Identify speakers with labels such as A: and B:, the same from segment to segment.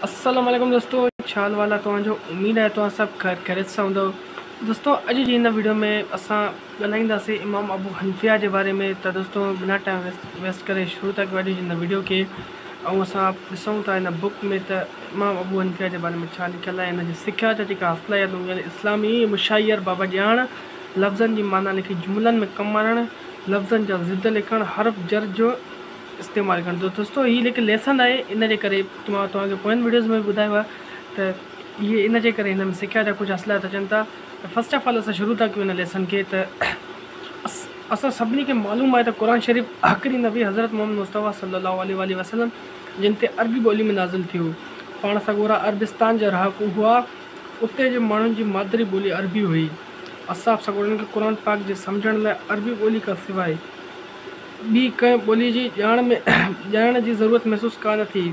A: السلام عليڪم دوستو ڇا حال وال آ توهان جو اميد آهي توهان سڀ خير خيريت سان هوندؤ دوستو اڄ جي هن ويڊيو ۾ اسان ڳالهائينداسين امام ابو حنفيه جي باري ۾ ته دوستو بنا ٽائيم ويسٽ ڪري شروع ٿا ڪيون اڄ جي هن ويڊيو کي ۽ اسان ڏسون ٿا هن بڪ ۾ ته امام ابو حنفيه جي باري ۾ ڇا لکيل آهي هن جي سکيا جا جيڪا حاصلات هونديون آهن اسلامي مشاهير بابت ڄاڻ لفظن جي معنيٰ لکي جملن ۾ ڪم آڻڻ لفظن جا ضد لکڻ حرف جر جو استعمال ڪرڻ ته دوستو هي هڪ ليسن آهي ان جي ڪري مان توهان کي پوين وڊيوز ۾ به ٻڌايو آهي ته اهي ان جي ڪري هن ۾ سکيا جا ڪجهه اصلاحات اچن ٿا ته فرسٽ آف آل اسان شروع ٿا ڪيون هن ليسن کي ته اسان سڀني کي معلوم آهي ته قرآن شريف آخري نبي حضرت محمد مصطفيٰ صلي الله عليه واٰله وسلم جن تي عربي ٻولي ۾ نازل ٿيو. پاڻ سڳورا عربستان جا رهاڪو هئا. اتي جي ماڻهن جي مادري ٻولي عربي هئي. اصحاب سڳورن کي قرآن پاڪ جي سمجهڻ لاء عربي ٻولي کان سواء ٻي ڪنهن ٻولي جي ڄاڻ ۾ ڄاڻڻ جي ضرورت محسوس ڪا نه ٿي.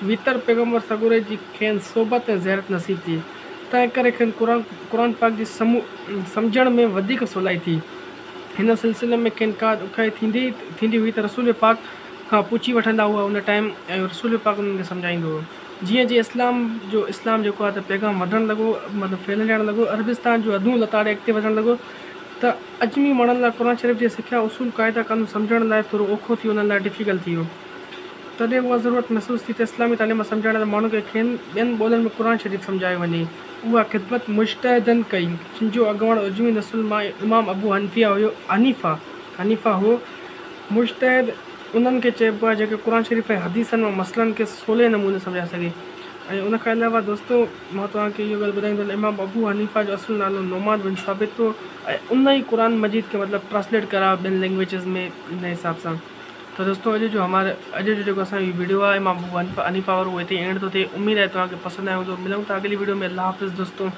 A: ويتر پيغمبر سڳوري جي کين صحبت ۽ زيارت نصيب ٿي، تنهن ڪري کين قرآن قرآن پاڪ جي سمجهڻ ۾ وڌيڪ سولائي ٿي. هن سلسلي ۾ کين ڪا ڏکيائي ٿيندي ٿيندي هئي ته رسول پاڪ کان پڇي وٺندا هئا ان ٽائيم ۽ رسول پاڪ انهن کي سمجهائيندو هو. جيئن جيئن اسلام جو اسلام جيڪو آهي ته پيغام وڌڻ لڳو مطلب ڦهلجڻ لڳو عربستان جون حدون لتاڙي اڳتي وڌڻ لڳو ته عجمي ماڻهن لاء قرآن شريف جي سکيا، اصول، قاعدا قانون سمجهڻ لاء ٿورو اوکو ٿي انهن لاء ڊفيڪلٽ ٿي ويو. تڏهن اها ضرورت محسوس ٿي ته اسلامي تعليم سمجهائڻ لاء ماڻهن کي کين ٻين ٻولين ۾ قرآن شريف سمجهايو وڃي. اها خدمت مجتهدن ڪئي، جن جو اڳواڻ عجمي نسل مان امام ابو حنفيه هيو حنيفه، حنيفه هو. مجتهد انهن کي چئبو آهي جيڪي قرآن شريف ۽ حديثن مان مسئلن کي سولي نموني سمجهائي سگهي ۽ ان کان علاوه دوستو! مان توهان کي اهو ڳالهه ٻڌائيندو هلان امام ابو حنيفه جو اصل نالو نعمان بن ثابت هو ۽ ان ئي قرآن مجيد کي مطلب ٽرانسليٽ ڪرايو ٻين لينگويجز ۾ ان حساب سان ته دوستو اڄ جو همار اڄ جو جيڪو اسان جو ويڊيو آهي امام ابو حنيفه وارو اهو هتي اينڊ ٿو ٿئي اميد آهي توهان کي پسند آيو هوندو ملون ٿا اڳلي ويڊيو ۾ الله حافظ دوستو.